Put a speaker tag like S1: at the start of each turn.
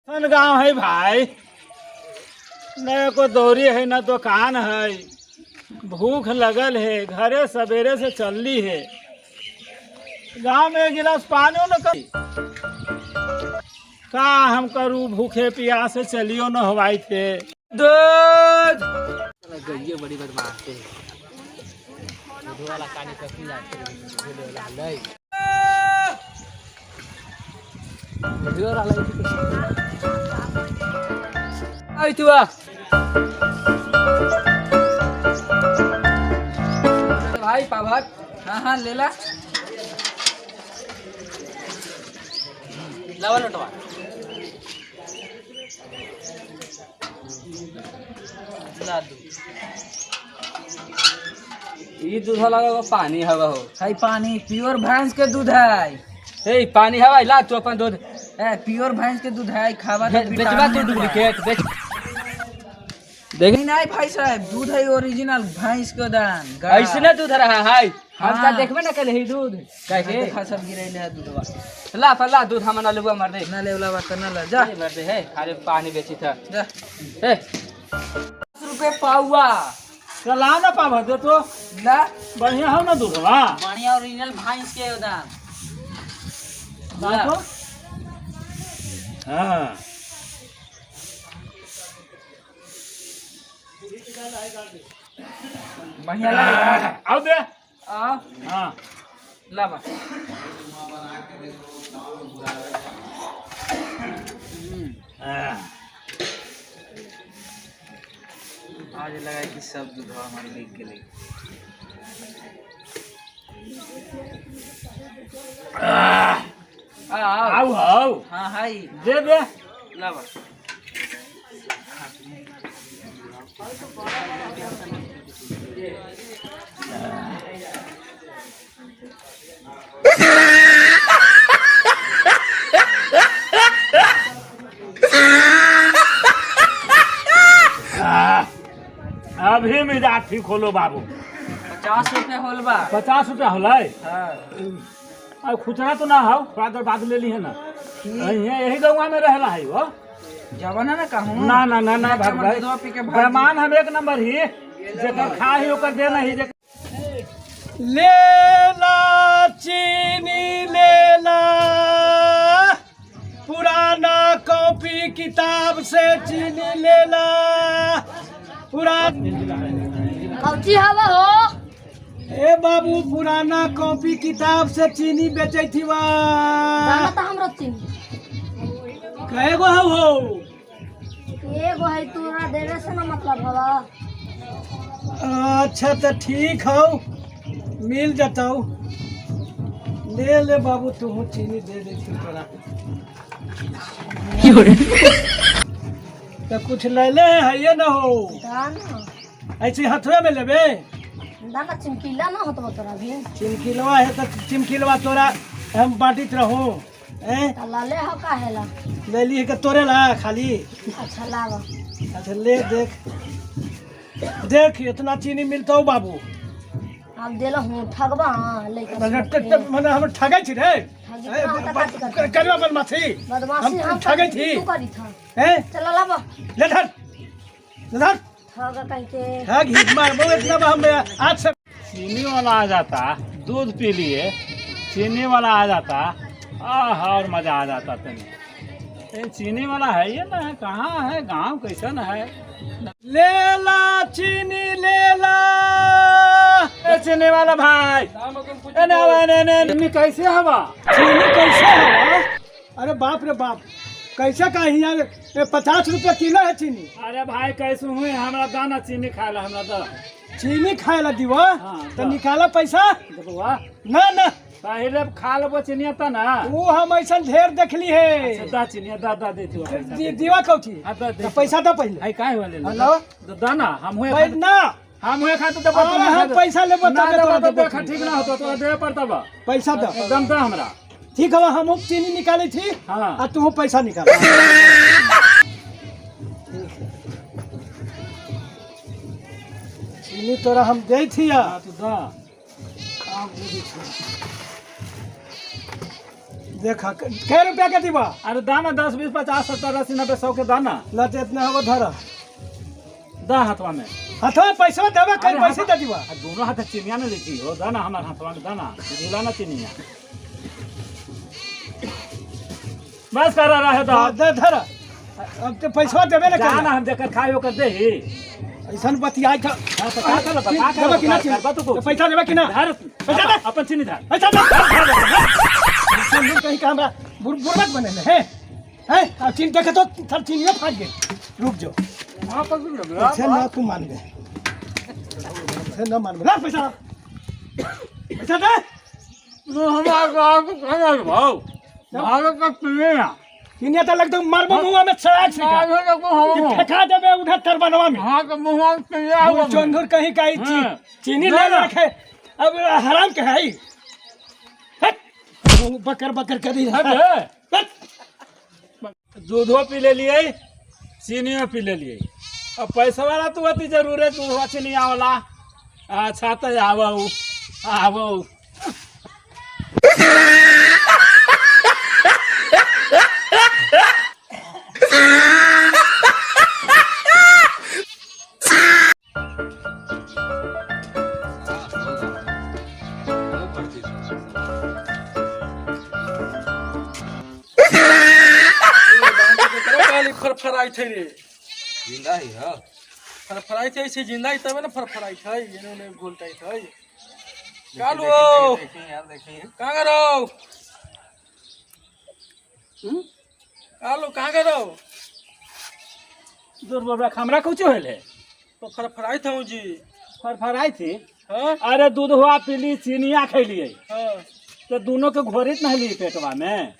S1: सन गांव है भाई, न को दौरी है न दुकान है, भूख लगल है, घरे सवेरे से चलली है, गांव में एक गिलास पानी न कर का हम करू, भूखे प्यासे चलियो न हवाई थे।
S2: दूध गइयो बड़ी बदमाश है। दूध वाला कानी कखनी जाते दूध वाला हलै दूध वाला हलै तू आ भाई पाभर।
S3: हाँ हाँ ले ला।
S2: लावा नोटवा ला दू। ई दूध लगा पानी हवा हो।
S3: है पानी प्योर भैंस के दूध है।
S2: ए पानी हवा ला तू अपन दूध।
S3: ए प्योर भैंस के दूध है, खावा तो
S2: बेचबा तू
S3: विटामिन
S2: डुप्लीकेट बेच। देख
S3: नहीं नहीं भाई साहब, दूध है ओरिजिनल भैंस के दान गाय।
S2: ऐसने दूध रहा है। हम
S3: हाँ।
S2: तो देखबे ना कल ही दूध काहे
S3: देखा सब गिरैले है दूधवा।
S2: ला फला दूध हम ना लेबो मर दे।
S3: ना लेवला बात ना ला जा।
S2: मर दे है खाली पानी बेची था।
S3: जा।
S2: ए 10 रुपए पाउआ।
S1: चला ना पाभर दे तो।
S3: ला।
S1: बढ़िया हो ना दूधवा।
S3: बढ़िया ओरिजिनल भैंस के दान।
S1: ला तो। हाँ
S3: बढ़िया लगा।
S1: आओ दे।
S3: आ
S1: हाँ
S3: ला बा।
S1: हाँ।
S3: आज लगा कि सब दूध हमारे बिक गेलै।
S2: आ
S1: आओ आओ।
S3: हाँ हाय
S1: दे दे।
S2: ला बा।
S1: अभी मिजाज ठीक होलो बाबू।
S3: 50 रुपये होल बा।
S1: 50 रुपया होलै।
S3: हाँ
S1: अब खुचरा तो ना हो, थोड़ा देर बाद ले ली है ना। यही गाँव में रहला है वो।
S3: जवाना ना कहूँ।
S1: ना ना ना ना भाग भाई।
S3: दूधवा पी के भाग।
S1: बेमान हम एक नंबर ही, जेकर खा ही ओकर दे नहीं। ले ला चीनी ले ला, पुराना कॉपी किताब से चीनी ले ला, पुराना।
S4: कौची हवा हो?
S1: ए बाबू पुराना कॉपी किताब से चीनी बेचै थी वा।
S4: दाना तो हमरो चीनी।
S1: कए गो हौ हो?
S4: एगो है, तोरा देवे से ना मतलब हवा।
S1: अच्छा तो ठीक हौ, मिल जतौ। ले ले बाबू तू चीनी दे दे थी तोरा। तो कुछ ले ले है ना हो।
S4: दाना
S1: ऐसे हथवे में लेबे।
S4: दाना चिमकीला ना होतबो तोरा भी।
S1: चिमकिलवा है तो चिमकिलवा तोरा हम बांटित रहूं। हैं
S4: त लाले हो काहेला?
S1: ले ली के तोरे ला खाली।
S4: अच्छा लावा।
S1: अच्छा ले देख देख इतना चीनी मिलता हो बाबू।
S4: अब देलो हूँ ठगबा। हाँ लइका
S1: मने हम ठगै छी रे।
S4: ठगी ना होता काटी कर।
S1: करवा बदमाशी।
S4: बदमाशी
S1: हम
S4: हम
S1: ठगै छी।
S4: तू करी था।
S1: हैं
S4: चला लावा।
S1: ले धर ले धर।
S4: ठग कहीं के।
S1: ठग ही मार इतना हम आज से। चीनी वाला आ जाता, दूध पी लिए, चीनी वाला आ जाता, आह और मजा आ जाता तनी। ए चीनी वाला है ये ना, कहाँ है गांव कैसन है? ले ला चीनी ले ला। ए चीनी वाला भाई, ए ना ने ने चीनी कैसे हवा? चीनी कैसे हवा?
S5: अरे बाप रे बाप, कैसे का हियाँ 50 रुपया किलो है चीनी।
S1: अरे भाई कैसे हुए, हमरा दाना चीनी खाए ला, हमरा दा।
S5: चीनी खाए ला दीवा?
S1: हाँ,
S5: तो निकाला पैसा।
S1: देबुआ।
S5: ना ना
S1: पहले खा लेबो चीनिया त ना।
S5: वो हम ऐसा ढेर देखली है।
S1: अच्छा, दा चीनिया दा दा दे तू पैसा।
S5: दीवा कौची?
S1: हाँ, दा दे।
S5: तो पैसा दा पहले।
S1: है काहे वाले?
S5: हेलो?
S1: दा ना, हम हुए
S5: भाई ना।
S1: हम हुए खाते तो
S5: अरे हम पैसा लेबो
S1: ना
S5: तबे
S1: देबो
S5: तोरा
S1: तो
S5: देबो।
S1: देख ठीक ना होतो, तोरा देबे पड़तौ बा।
S5: पैसा दा।
S1: एकदम दा हमरा।
S5: ठीक हवा, हम चीनी निकाले थी।
S1: हाँ।
S5: आ तू पैसा निकाल। चीनी तोरा हम दे थी।
S1: हाँ, तू दा।
S5: देखा कै रुपया के दीबा?
S1: अरे दाना 10 20 50 70 80 90 100 के दाना।
S5: लते इतना हो धरा।
S1: दा हाथवा में।
S5: हाथवा में पैसा देबे कई पैसे दे दीबा।
S1: दोनों हाथ चिनिया ने देखी हो दाना हमार हाथवा में दाना ढीला ना चिनिया। बस कर रहा है तो
S5: दे धरा। अब तो पैसा देबे ना
S1: जाना हम जेकर खाए ओकर देही।
S5: ऐसन बतियाई था।
S1: हां तो का कर बता
S5: देबे कि ना तो पैसा देबे कि ना?
S1: धर
S5: पैसा दे
S1: अपन चीनी धर
S5: पैसा दे। तुम कहीं का हमरा बुरबक बनेले है हैं? अब चीन देखे तो थर चीनियो फाट गई। रुक जाओ
S1: हां पकड़
S5: ऐसे ना तू मान गए, ऐसे ना मान गए। ला पैसा पैसा दे।
S1: हमारा गांव के भाव भारत का चिनिया
S5: चिनिया तो लगता मारबो मुंह में छड़ाक से फेंका देबे उधर तरबनवा में।
S1: हां तो मुंह में चिनिया
S5: चंदूर कहीं का चीनी ले रखे अब हराम के है। बकर बकर कर दी।
S1: दूधो पी ले लिए चीनियो पी ले लिए। अब पैसा वाला तो अति जरूर है दूधवा चिनिया वाला। अच्छा तो आवो आवो।
S6: फरफराई थे रे
S3: जिंदा ही है।
S6: फरफराई थे ऐसे जिंदा ही तबे ना फरफराई थे एने ओने घोलटाई थे। कालू कहाँ करो? कालू कहाँ करो?
S1: दूर बाबा हमरा कुछ होले
S6: तो फरफराई था जी।
S1: फरफराई थी?
S6: हाँ?
S1: अरे दूध हुआ पीली चीनिया खैलिए
S6: हाँ।
S1: तो दोनों के घोरित नहीं ली पेटवा में।